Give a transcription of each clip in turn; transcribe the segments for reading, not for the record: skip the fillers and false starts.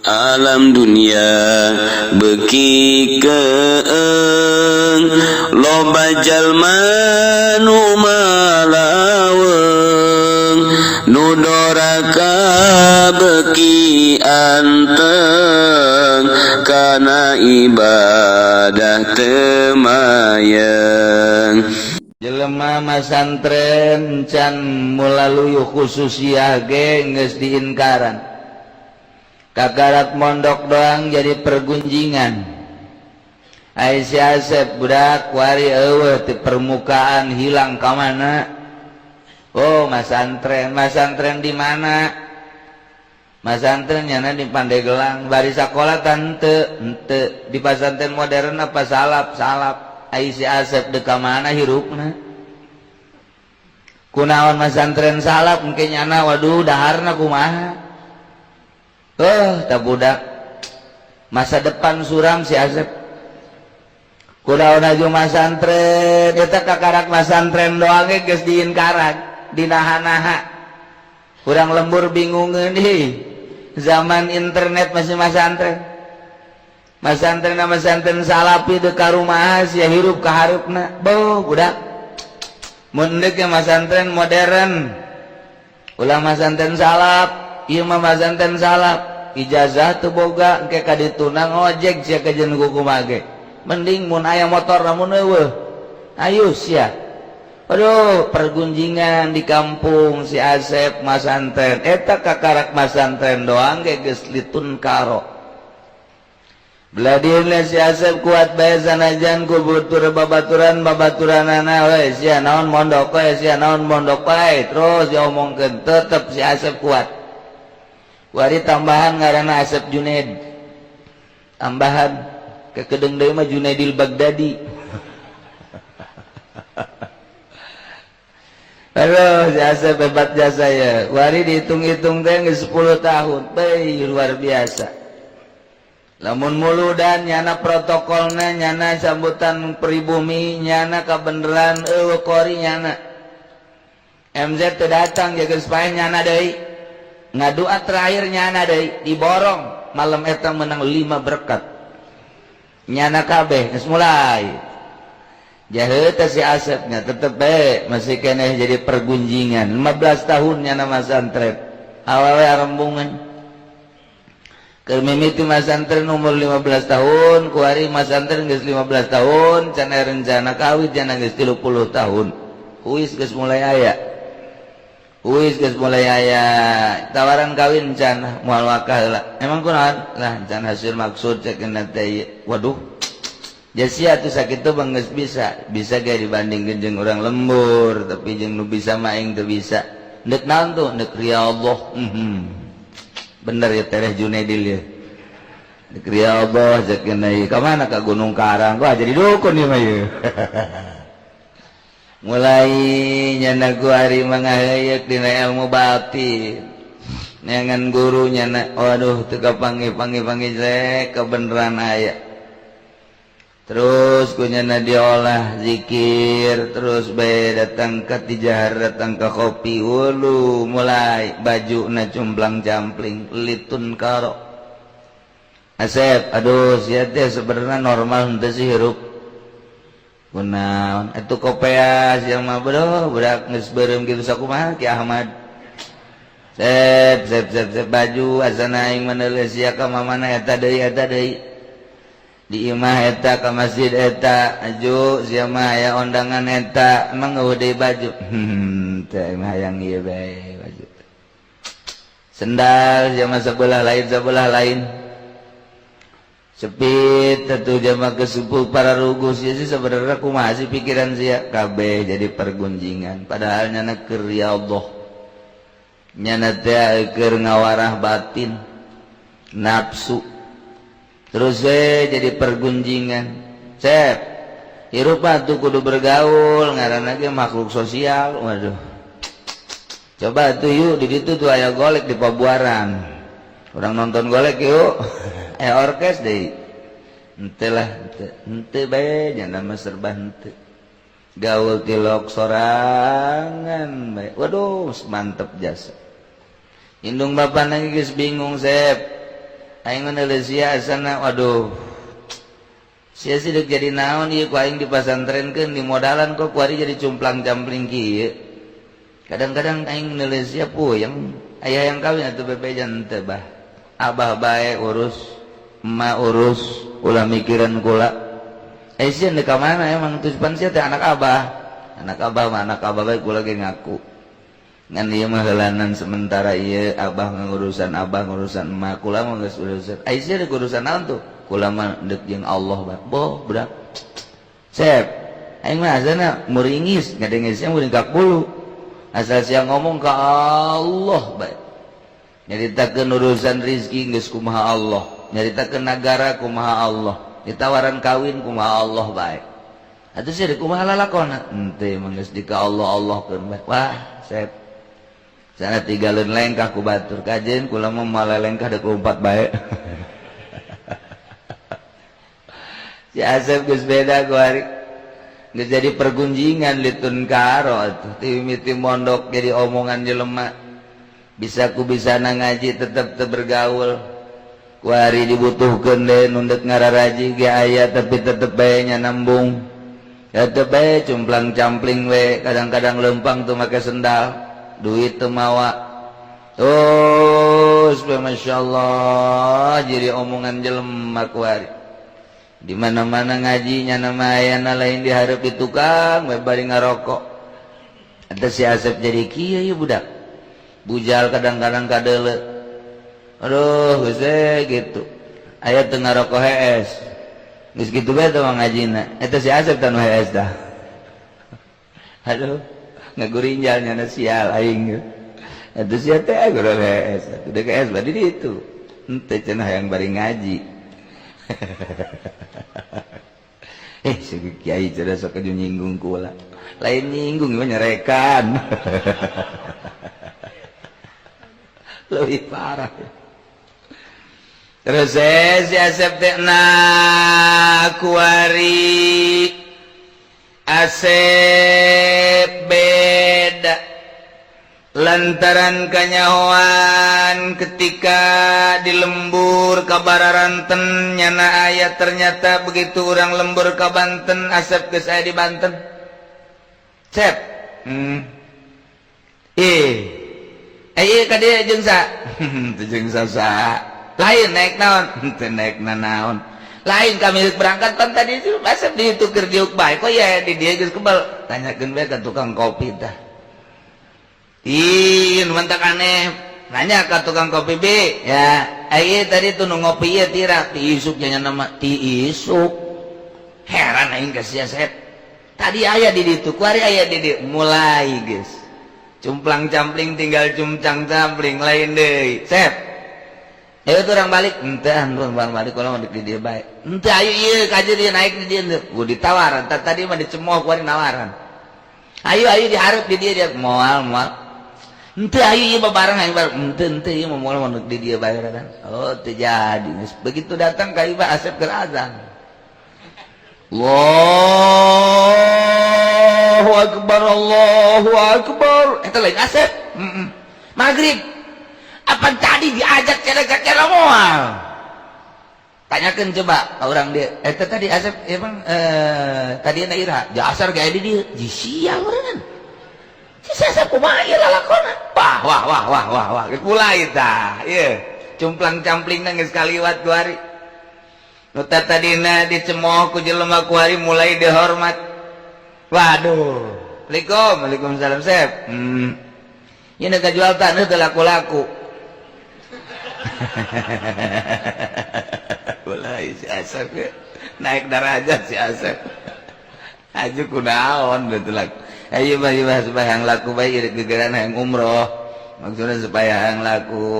Alam dunia beuki keeng, loba jalma nu malaweung, nu doraka beuki anteng, kana ibadah teu mayeng. Jelema masantren can melalui khususiyah ge geus diinkaran. Kakarak mondok doang jadi pergunjingan. Ai si Asep budak wari eueuh di permukaan, hilang ka mana? Oh, masantren. Masantren di mana? Masantren nyana di Pandeglang. Bari sakola tante ente di pasantren modern apa salaf? Salaf. Ai si Asep dek ka mana hirupna? Kunaon masantren salaf mungkin nyana? Waduh, daharna kumaha? Oh, tak budak masa depan suram si Asep. Kunaon aju masantren eta? Kakarak masantren doang ge geus diinkaran, dinaha-naha. Kurang lembur bingungeun ih, zaman internet masih masantren. Masantren masantren salafi deuk ka rumah sia hirup ka hareupna? Beuh, budak mun deuk masantren modern, ulah masantren salaf. Ieu mah masantren salaf, ijazah teu boga, engke ka dituna ngojek sia kajeun kumaha ge. Mending mun aya motor, namun eueuh ayo sia. Aduh, pergunjingan di kampung, si Asep masantren eta kakarak masantren doang ge geus litun karo. Beladina si Asep kuat bae sanajan ku butur babaturan babaturanana we, sia naon mondok we, sia naon mondok wae, terus diomongkeun, tetep si Asep kuat. Wari tambahan ngaranna Asep Junaid, tambahan kekedeng deui mah Junaidil Baghdadi. Aduh, si Asep hebat jasa ya. Wari dihitung-hitung teh geus 10 tahun. Beuh, luar biasa. Lamun muludan nyana protokolna, nyana sambutan pribumi nyana, kabeneran eueuh qori nyana. MZ teu datang ya geus paeh nyana deui. Ngadua terakhir nyana deui, diborong malam eta menang 5 berkat. Nyana kabeh geus mulai. Jahe teh si Asepnya tetep bae masih keneh jadi pergunjingan. 15 tahun nyana masantren. Awewe arembungan. Keur mimiti masantren umur 15 tahun, kuari masantren geus 15 tahun, can aya rencana kawin, can geus 30 tahun. Huis geus mulai aya. Huis geus mulai aya tawaran kawin, can moal wakah heula. Emang kunaon? Lah, can hasil maksud cek teh. Waduh. Jasia tuh sakitu bang geus bisa, bisa ge dibandingkeun jeung urang lembur, tapi jeung nu bisa mah aing teu bisa. Ndek naon tuh? Ndek riyadhah. Bener ya Tereh Junaidil ya. Ndek riyadhah cek ieu. Ka mana? Ka Gunung Karang. Wah, jadi dukun ieu mah ieu. Mulai nyana ku ari mangaheuyeuk dina ilmu batin. Neangan guru nyana, waduh, teu kapanggih-panggih-panggih jelek, kebenaran aya. Terus ku nyana diolah zikir, terus bae datang ke tijahar, datang ke kopi, wulu mulai baju na cumplang campling litun karo. Asep, aduh, sia teh sebenarnya normal henteu sih hirup? Kunaon atuh kopea sia mah? Bro, budak geus beureum kitu sakumaha Ki Ahmad? Sep sep sep sep baju asana aing meneuleuh sia ka mamana, eta deui, eta deui, di imah eta, ka masjid eta, aju sia mah aya ondangan eta, emang eueuh deui baju? Teh mah hayang ieu bae baju. Sendal sia mah sebelah lain, sebelah lain sepit tentu jama kesupu para rugus ya sih. Sebenarnya kumaha sih pikiran sia? Kabeh jadi pergunjingan, padahal nyana keur ya Allah, nyana teh keur ngawarah batin nafsu, terus we jadi pergunjingan. Cep, hirup tuh kudu bergaul, ngaranna ge makhluk sosial. Waduh, coba tuh yuk, di ditu tuh aya golek di Pabuaran, urang nonton golek yuk, eh orkes deh. Ente lah, ente ente bae, nyana mah serba ente, gaul tilok sorangan bae. Waduh, mantep jasa. Indung bapak lagi geus bingung. Sep. Aing mah sia asana, waduh, sia sih dek jadi naon ieu, ku aing dipasantrenkeun, di modalan, kok kuari jadi cumplang-campling kieu. Kadang-kadang aing neuleuh sia puyeng. Aya yang kawin atuh bebeja teu, bah? Abah bae urus, emak urus, ulah mikiran kula. Eh, sia deuk ka mana emang? Tuh pan sia teh anak abah. Anak abah mah anak abah bae, kula ge ngaku. Ngan ieu mah heulanan sementara ieu, abah ngurusan, abah ngurusan emak, kula mah geus urusan. Ai sia deuk urusan naon tuh? Kula mah deuk jeung Allah bah. Boh, budak. Sep, aing mah asana muringis ngadenge sia muringkak bulu. Asal sia ngomong ka Allah bae. Nyaritakeun urusan rizki geus kumaha Allah, nyaritakeun nagara kumaha Allah, ditawaran kawin kumaha Allah bae. Atuh sia deuk kumaha lalakona? Henteu, mah geus di ka Allah Allah keun bae. Wah, sep. Sana tinggalin lengkah ku batur kajen, kula mah malah lengkah dek lompat bae. Si Asep geus beda kuari. Geus jadi pergunjingan litun karo atuh. Ti mimiti mondok jadi omongan jelema. Bisa ku bisa na ngaji tetep teu bergaul. Kuari dibutuhkeun deui nu deuk ngararaji ge aya, tapi tetep bae nya nambung. Tetep bae cumplang campling we, kadang-kadang lempang tuh make sendal. Duit teu mawa terus we, Masya Allah, jadi omongan jelema kuari. Di mana-mana ngajinya nama ayana lain diharap di tukang we bari ngarokok. Eta si Asep jadi kieu ieu budak bujal, kadang-kadang kadeule, aduh, geus gitu aya teu ngarokok hees, geus kitu bae teh ngajina. Eta si Asep teh nu hees dah. Aduh, ngagurinjal nyana, sial aing. Eta sia teh guru hees atuh, deuk hees badi ditu henteu cenah hayang bari ngaji. Eh, si kiai cenah sok nyinggung kula. Lain nyinggung, mah nyerekan, lebih parah. Terus si Asep teh, nah, kuari Asep beda lantaran kanyahoan ketika di lembur kabararanten nyana aya. Ternyata begitu orang lembur ka Banten, Asep geus aya di Banten. Cep, eh eh ka dieu jeung sa teu jeung sa lain naik naon? Teu naik naon lain, kami berangkat kan tadi Asep di itu keur diuk bae, kok ya di dia geus kebal. Tanyakeun bae ka tukang kopi tah. Ih, mantak aneh. Nanya ke tukang kopi B ya, eh, tadi tuh nu ngopi ya tira ti isuk nya nama ti isuk. Heran aing ka sia, Sep. Tadi aya di ditu, kuari aya di dieu. Mulai geus cumplang campling, tinggal cumplang campling lain deui. Sep. Ayo tuh orang balik, ente orang balik kalau mau di dia baik. Ente ayo iya kaji dia naik di dia, gua ditawaran. Tadi mah dicemooh, kuari nawaran. Ayo ayo diharap di dia, dia moal moal. Ente ayo iya bareng ayo bareng. Ente ente iya mau moal mau di dia bayar kan. Oh, terjadi. Begitu datang ka Iba Asep ke azan. Allahu Akbar, Allahu Akbar. Eta lain Asep. Maghrib. Apa tadi diajak cara-cara moal? Tanyakan coba orang dia. Eta tadi Asep emang tadi na ira jasar gaya di dia. Ji sial berenang. Si Asep kumaha ieu lalakona? Wah wah wah wah wah wah. Geus mulai tah. Ieu cumplang campling geus kaliwat kuari. Nu tadina dicemooh ku jelema, kuari mulai dihormat. Waduh. Assalamualaikum, waalaikumsalam, Sep. Ini nek jual tanah teu laku-laku. Mulai si Asep ya. Naik derajat si Asep. Aju kunaon betul laku. Ayo bah bah supaya yang laku bae ieu gegeran yang umroh. Maksudnya supaya yang laku.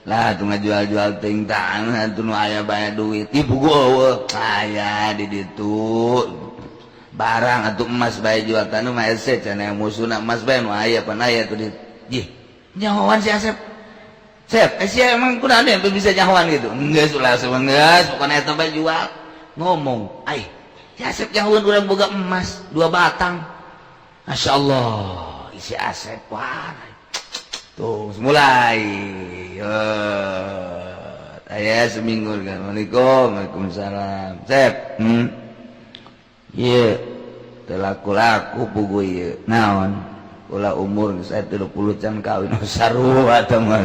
Lah tuh ngajual-jual ting tanah tuh nu aya bae duit. Ibu gua eueuh. Aya di ditu. Barang atuh emas bae jual tanah mah hese cenah, musuhna emas bae nu aya pan aya tuh di. Jih, nyahoan si Asep. Sep, eh sia emang kunaon yang bisa nyahoan gitu? Enggak sulah geus, pokoknya eta bae jual. Ngomong, ai, si Asep nyahoan urang boga emas 2 batang. Masya Allah, isi Asep, wah. Tuh, mulai. Saya seminggu kan. Assalamualaikum. Waalaikumsalam. Sep. Iya. Teu laku-laku pugu ieu. Naon? Ulah umur saya 30 can kawin sarua teh mah.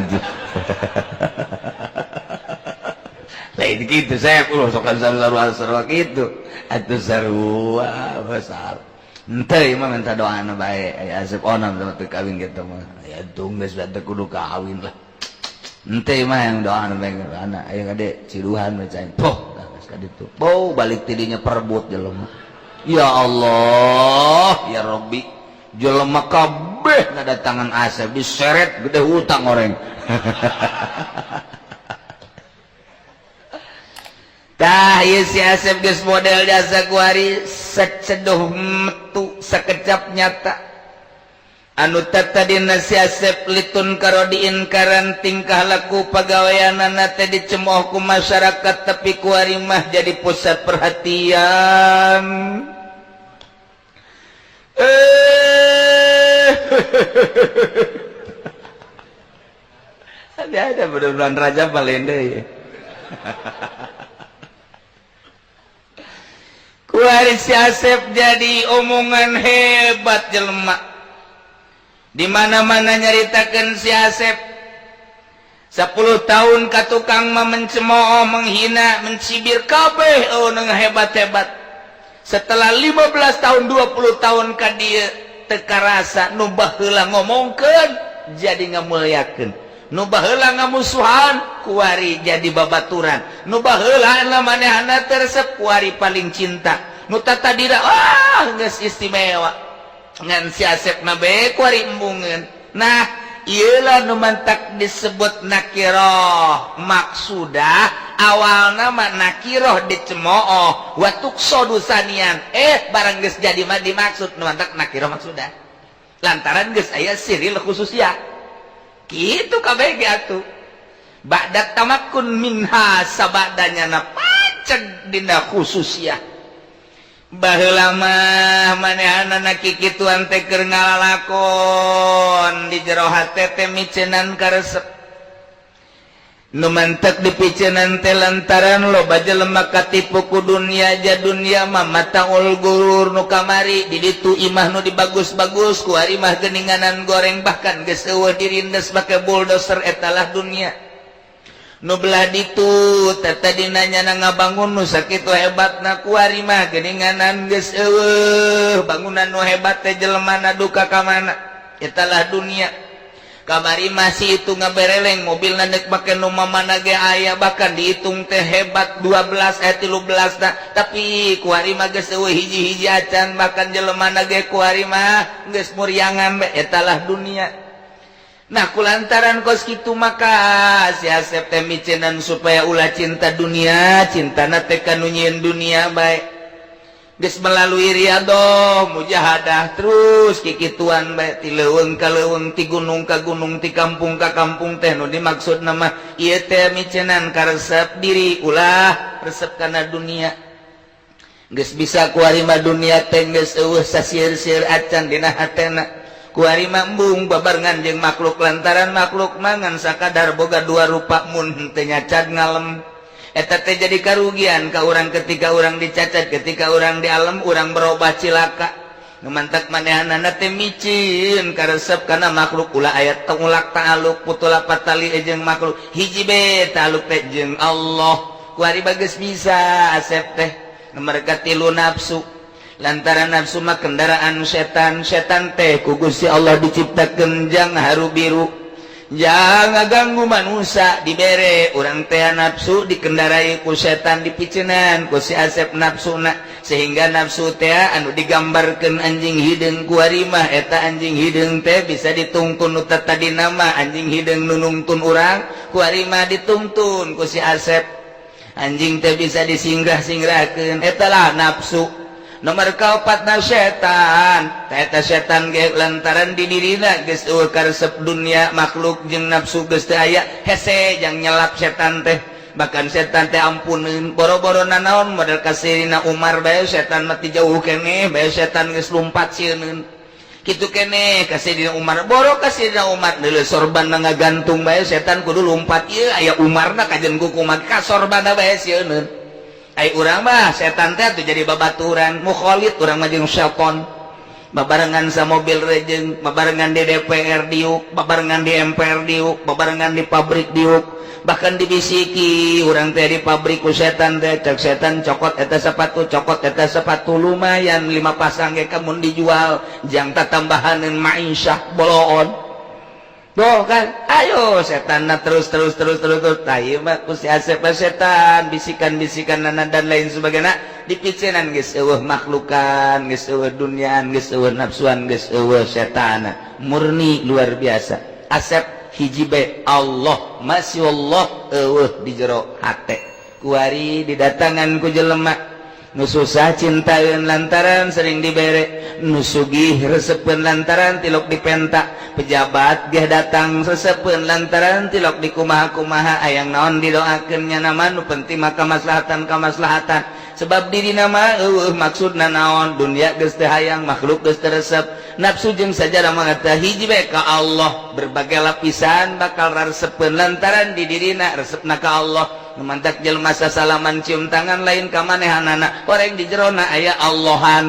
Lain gitu saya ulah sok sarua sarua kitu. Atuh sarua masalah. Henteu ieu mah minta doana bae. Aya Asep onam sama teu kawin gitu mah. Ya tunggu geus teu kudu kawin lah. Henteu mah yang doana bae anak aya kade ciduhan bae cai. Poh, geus ka ditu. Poh balik tidinya perebut jelema. Ya Allah, ya Rabbi. Jelema kabeh ngadatangan Asep diseret gede hutang orang. Tah ieu si Asep geus model jasa kuari seceduh metu sekecap nyata. Anu tadina si Asep litun karo diinkaran tingkah laku pagaweanana teh dicemooh ku masyarakat tapi kuari mah jadi pusat perhatian. Ada bulan Raja Balende ya. Kuari si Asep jadi omongan hebat jelema. Di mana-mana nyaritakeun si Asep. 10 tahun ka tukang mah mencemooh, menghina, mencibir kabeh oh hebat-hebat. Setelah 15 tahun 20 tahun ka dieu teu karasa nu baheula ngomongkeun jadi ngamuliakeun. Nu baheula ngamusuhan kuari jadi babaturan. Nu baheula manehna teu resep kuari paling cinta. Nu tatadina ah geus istimewa. Ngan si Asep mah bae kuari embungeun. Nah, ieulah nu mantak disebut nakiroh. Maksudah awalna mah nakiroh dicemooh wa tuqsadu sanian. Barang geus jadi mah dimaksud nu mantak nakiroh maksudah. Lantaran geus aya siril khususiyah. Gitu kabeh ge atuh. Ba'da tamakkun minha sabadanya na paceg dina khususiyah. Baheula mah manehanana kikituan teh keur ngalalakon di jero hate teh miceunan karesep. Nu mantek dipiceunan teh lantaran loba jelema katipu ku dunia ja dunia mah mataul gurur nu kamari di ditu imah nu dibagus-bagus ku ari mah geuninganan goreng bahkan geus eueuh dirindes make bulldozer etalah dunia. Nu belah ditu tadina nyana ngabangun nu sakitu hebatna kuari mah geuninganan geus eueuh bangunan nu hebat teh jelemana duka ka mana etalah dunia. Kamari masih itu ngabereleng mobil nek make nu mamana ge aya bahkan dihitung teh hebat 12 13 nah tapi kuari mah geus eueuh hiji-hiji acan bahkan jelemana ge kuari mah geus muriangan bae etalah dunia. Nah kulantaran kos kitu maka si Asep teh miceunan supaya ulah cinta dunia, cintana teh ka nu nyieun dunia bae. Geus melalui riadoh, mujahadah terus kikituan bae ti leuweung ka leuweung, ti gunung ka gunung, ti kampung ka kampung teh nu dimaksud nama ieu teh miceunan karesep diri ulah resep kana dunia. Geus bisa kuari mah dunia teh geus eueuh sasieur-sieur acan dina hatena. Kuari mah embung babarengan jeung makhluk lantaran makhluk mangan sakadar boga dua rupa mun teu nyacad ngalem. Eta teh jadi karugian ka urang ketika urang dicacat, ketika urang di alam urang berubah cilaka. Nu mantak manehanana teh micin karesep kana makhluk ulah aya tengulak ta'aluk putula patali jeung makhluk hiji be ta'aluk teh jeung Allah. Kuari bagus bisa Asep teh mereka tilu nafsu. Lantaran nafsu mah kendaraan setan, setan teh ku Gusti Allah diciptakeun jang haru biru. Jangan ganggu manusia dibere urang teh nafsu dikendarai ku setan dipiceunan ku si Asep nafsuna sehingga nafsu teh anu digambarkeun anjing hideung kuari mah eta anjing hideung teh bisa ditungtun nu tadi nama anjing hideung nu nungtun urang kuari mah ditungtun ku si Asep. Anjing teh bisa disingrah-singrahkeun eta lah nafsu. Nomor kaopatna setan eta setan ge lantaran di dirina geus eueuh karesep dunia makhluk jeung nafsu geus teu aya hese jang nyelap setan teh bahkan setan teh ampuneun boro-boro nanaon model kasirina Umar bae setan mah ti jauh keneh bae setan geus lumpat sieun. Kitu keneh ka Sayyidina Umar, boro ka Sayyidina Umar, deuleu sorban ngagantung bae setan kudu lumpat. Ieu aya Umarna kajen ku kumaha ka sorbanna bae sieun. Ai urang mah setan teh atuh jadi babaturan mukhalid, urang mah jeung setan babarengan sa mobil rejeng, babarengan di DPR diuk, babarengan di MPR diuk, babarengan di pabrik diuk. Bahkan dibisiki urang teh di pabrik ku setan teh. Cek setan, "Cokot eta sepatu, cokot eta sepatu, lumayan lima pasang ge kamun dijual jang tatambahaneun ma'isyah boloon." Tuh kan, ayo setan terus terus terus terus terus. Tah, ieu mah ku si Asep setan bisikan-bisikan nana dan lain sebagainya dipicenan, geus eueuh makhlukan, geus eueuh duniaan, geus eueuh nafsuan, geus eueuh setan, murni luar biasa. Asep hiji bae, Allah, masih Allah eueuh di jero hate. Kuari didatangan ku jelema nu susah cintaeun lantaran sering dibere, nu sugih resepeun lantaran tilok dipenta, pejabat ge datang resepeun lantaran tilok dikumaha-kumaha, ayang naon didoakeun. Nya nama nu penting mah kamaslahatan, kamaslahatan, sebab diri nama eueuh maksudna naon. Dunia geus teu hayang, makhluk geus teu resep, nafsu jeung sajarah mah teh hiji bae, ka Allah. Berbagai lapisan bakal resepeun lantaran di dirina resepna ka Allah. Mantak jelema sasalaman, cium tangan lain ka manehanana, orang di jerona aya Allahan.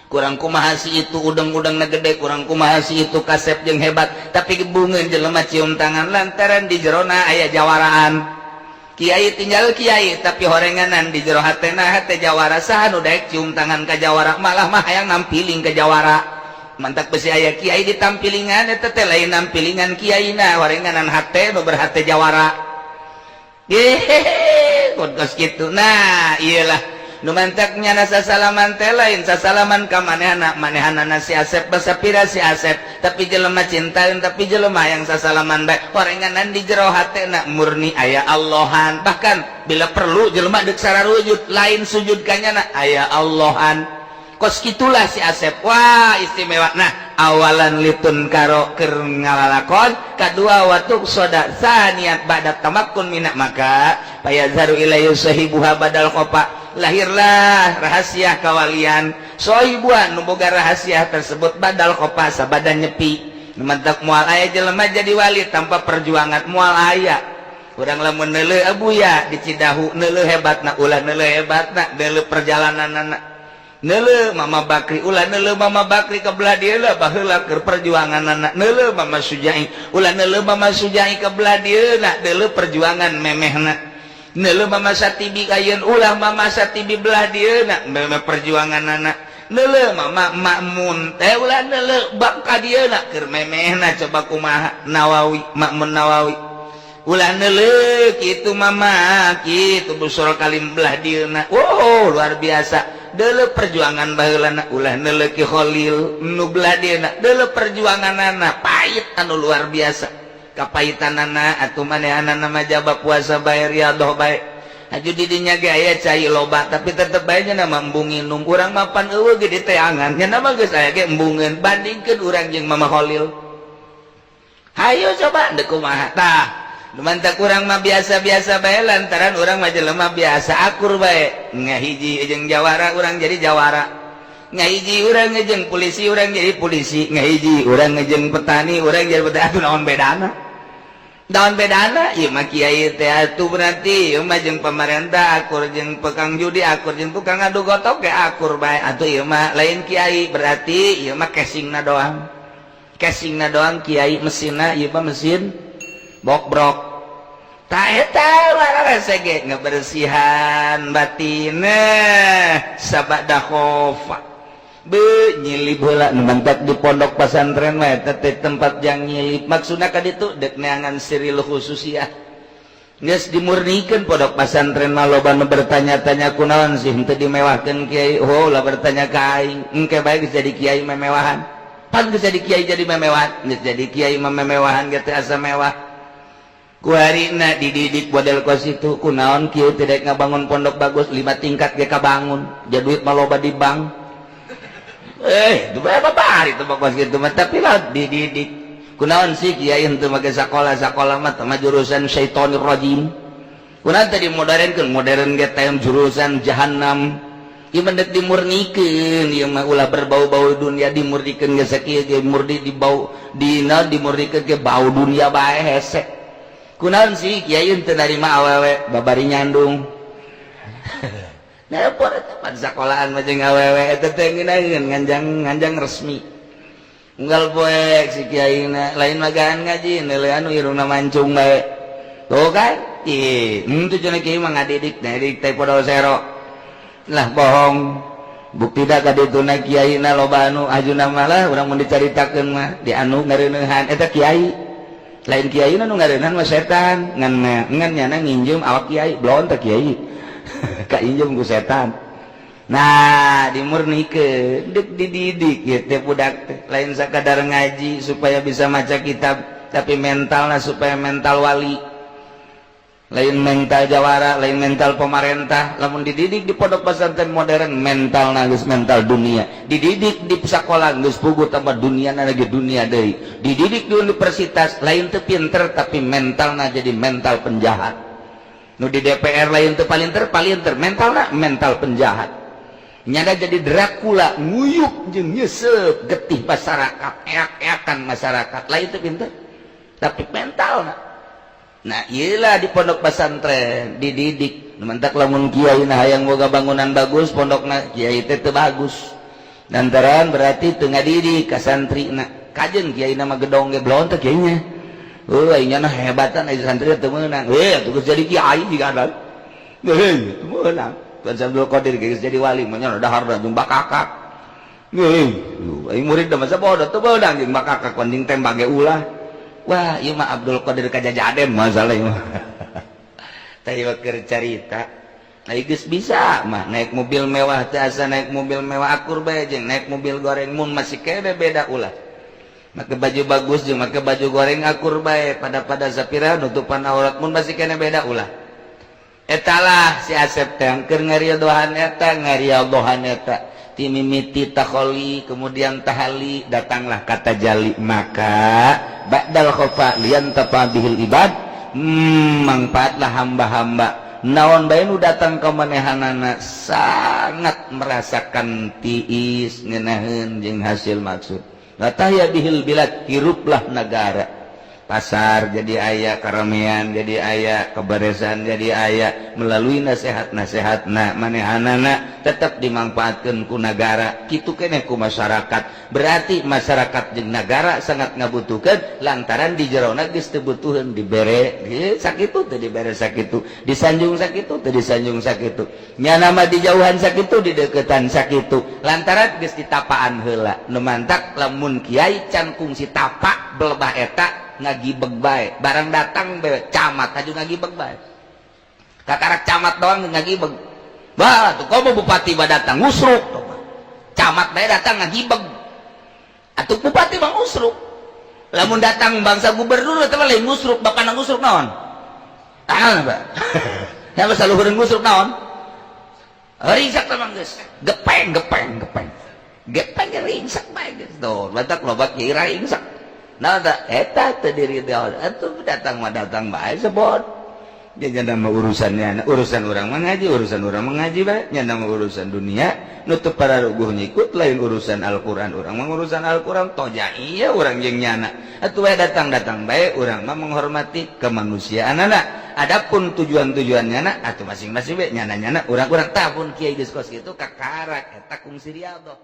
Kurang kumaha si itu udang-udang na gede, kurang kumaha si itu kasep jeung hebat, tapi gebungeun jelema cium tangan lantaran di jerona aya jawaraan. Kiai tinggal kiai, tapi horenganan di jero hatena hate jawara. Saha nu daek cium tangan ka jawara? Malah mah hayang nampiling ke jawara. Mantak besi aya kiai ditampilingan, eta teh lain nampilingan kiaina, horenganan hate nu berhate jawara. Hehehe, kos gitu. Nah, iyalah nu mantaknya nasa salaman teh lain sasalaman ka manehana, manehanana si Asep basapira si Asep, tapi jelema cintaeun, tapi jelema yang sasalaman bae horenganan di jero hatena murni aya Allahan. Bahkan bila perlu jelema deuk sararujud, lain sujud kanyana, aya Allahan. Kos gitulah si Asep. Wah, istimewa. Nah, awalan litun karo keur ngalalakon, kadua waktu soda saniat ba'da tamakkun minak, maka fayazharu ilaihi sahibuha badal khofa, lahirlah rahasia kawalian sohibuhan nu boga rahasia tersebut badal khofa, sabada nyepi. Mantak moal aya jelema jadi wali tanpa perjuangan, moal aya. Urang lamun neuleuh Abuya di Cidahu, neuleuh hebatna, ulah neuleuh hebatna, neuleuh perjalananna. Neuleuh Mama Bakri, ulah neuleuh Mama Bakri ke belah dieu lah, baheula keur perjuanganana. Neuleuh Mama Sujai, ulah neuleuh Mama Sujai ke belah dieu na, neuleuh perjuangan memehna. Neuleuh Mama Satibi kayeun, ulah Mama Satibi belah dieu na, memeh perjuanganana. Neuleuh Mama Makmun teh, ulah neuleuh bak ka dieu na, keur memehna. Coba kumaha Nawawi, Makmun Nawawi, ulah neuleuh kitu mama kitu busur kalim belah dieu na. Wow, luar biasa. Deuleu perjuangan baheulana. Ulah neuleuh Ki Khalil nu belah dieuna, deuleu perjuanganana pahit anu luar biasa kapaitanana. Atuh manehanana mah jaba puasa bae, riyadhah bae, aju di dinya ge aya cai loba, tapi tetep bae nya nama embung nginum. Urang mapan eueuh ge diteangan, nya nama geus aya ge embungeun. Bandingkeun urang jeung Mama Khalil, hayo coba deuk kumaha. Tah, mantak urang mah biasa-biasa bae lantaran urang mah jelema biasa, akur bae. Ngahiji jeung jawara, urang jadi jawara. Ngahiji urang jeung polisi, urang jadi polisi. Ngahiji urang jeung petani, urang jadi petani. Atuh naon bedana, naon bedana? Ieu mah kiai teh atuh berarti ieu mah jeung pemerintah akur, jeung tukang judi akur, jeung tukang adu gotok ge akur bae. Atuh ieu mah lain kiai, berarti ieu mah casingna doang, casingna doang kiai, mesinna ieu mah mesin bokbrok. Tak eta ge ngebersihan batin sabada khofa be nyilip heula. Nu mantak di pondok pesantren mah eta teh tempat yang nyilip, maksudna ka ditu dek neangan siril khususiyah, geus dimurnikeun pondok pesantren mah. Loba nu bertanya-tanya, kunaon sih henteu dimewahkeun kiai? Oh lah, bertanya ka aing, engke bae geus jadi kiai memewahan. Pan geus jadi kiai jadi memewahan, geus jadi kiai mah memewahan ge teh asa mewah. Kuharina dididik model kos itu, kunaon kieu tidak ngabangun pondok bagus, lima tingkat ge kabangun, jadi duit mah loba di bank. Eh, itu berapa hari itu kos gitu mah, tapi lah dididik. Kunaon sih kiai henteu make sakola? Sakola mah mah jurusan syaitonir rajim. Kunaon tadi modernkeun? Modern ge teh jurusan jahanam. Ieu mah deuk dimurnikeun, ieu mah ulah berbau-bau dunia. Dimurnikeun geus sakieu ge murni dibau dina, dimurnikeun ge bau dunia bae hese. Kunaon sih kiai teu narima awewe babari nyandung? Nah, eta pan sakolahan mah jeung awewe eta teh ngeunaheun nganjang nganjang resmi. Unggal poe si kiai na lain magaan ngaji, nele anu irungna mancung bae. Tuh kan? Ih, henteu cenah kiai mah ngadidik, ngadidik teh podol sero. Lah, bohong. Bukti da kadituna kiai na loba anu ajuna malah urang mun dicaritakeun mah di anu ngareuneuhan eta kiai. Lain kiai nu ngareuneuhan mah setan, ngan ngan nyana nginjem awak kiai, belon teh kiai. Kainjem ku setan. Nah, dimurnikeun, deuk dididik ieu teh budak teh lain sakadar ngaji supaya bisa maca kitab, tapi mentalna supaya mental wali, lain mental jawara, lain mental pemerintah. Lamun dididik di pondok pesantren modern, mental geus mental dunia. Dididik di sekolah geus puguh tambah dunia lagi, dunia deui. Dididik di universitas lain teu pinter, tapi mentalna jadi mental penjahat. Nu di DPR lain teu palinter palinter, mentalna mental penjahat. Nyada jadi Dracula, nguyuk jeung nyesep getih masyarakat, eak-eakan masyarakat. Lain teu pinter, tapi mentalna. Nah, iyalah di pondok pesantren dididik mentak. Lamun kiai nah hayang boga bangunan bagus pondokna, kiai teh teu bagus lantaran berarti teu ngadidik ka santrina. Kajen kiai nama gedong ge belon teh kiainya. Oh, aing nah hebatan, ai santri teu meunang. Eh, atuh geus jadi kiai jiga ada. Heuh, teu meunang. Tuan Abdul Qadir geus jadi wali mah nya dahar jeung bakakak. Heuh, aing murid masa bodoh, teu meunang jeung bakakak, jeung tembak ge ulah. Wah, ieu mah Abdul Qadir kajajaden masalah ieu mah. Tadi keur carita. Ai geus bisa mah naik mobil mewah teh, asa naik mobil mewah akur bae jeung naik mobil goreng. Mun masih kene beda, ulah. Make baju bagus jeung make baju goreng akur bae, pada pada sapira nutupan aurat. Mun masih kene beda, ulah. Etalah si Asep teh keur ngaridohan eta, ngaridohan eta timimiti takholi, kemudian tahali, datanglah kata jali. Maka ba'dal khofa liyantafa bihil ibad, manfaatlah hamba-hamba. Naon bae nu datang ke manehanana sangat merasakan tiis, ngenaheun jeung hasil maksud. Latahya bihil bilad, hiruplah negara. Pasar jadi aya, keramaian jadi aya, keberesan jadi aya melalui nasihat-nasihat. Nah, manehanana tetap dimanfaatkan ku negara, kitu keneh ku masyarakat. Berarti masyarakat jeung negara sangat ngabutuhkeun lantaran di jerona geus teu butuheun dibere sakitu teu dibere sakitu, disanjung sakitu teu disanjung sakitu, nyana mah dijauhan sakitu, dideketan sakitu, lantaran geus ditapaan heula. Nu mantak lamun kiai can kungsi tapa belebah eta ngagibeg bae. Barang datang bae camat aju ngagibeg bae, kakarak camat doang ngagibeg. Bah, tuh komo bupati ba datang ngusruk. Camat bae datang ngagibeg, atuh bupati mah ngusruk. Lamun datang bangsa gubernur eta mah lain ngusruk, bapak ngusruk naon? Ah, Pak ya, masa luhureun ngusruk naon? Ringsak teh mah geus gepeng gepeng gepeng gepeng, ringsak bae geus. Tuh batak loba kira ringsak. Nah, eta teu diri atuh datang mah datang bae sebot. Dia nama urusannya, urusan orang mengaji, urusan orang mengaji bae nya. Nama urusan dunia nutup para ruguh nyikut, lain urusan Al-Qur'an. Urang mah urusan Al-Qur'an toja iya urang jeung nyana atuh bae datang-datang bae. Urang mah menghormati kemanusiaan anak. Adapun tujuan-tujuannya na atuh masing-masing bae nyana-nyana, urang-urang tabun kiai geus kos kitu kakarak eta kungsi riyadhah.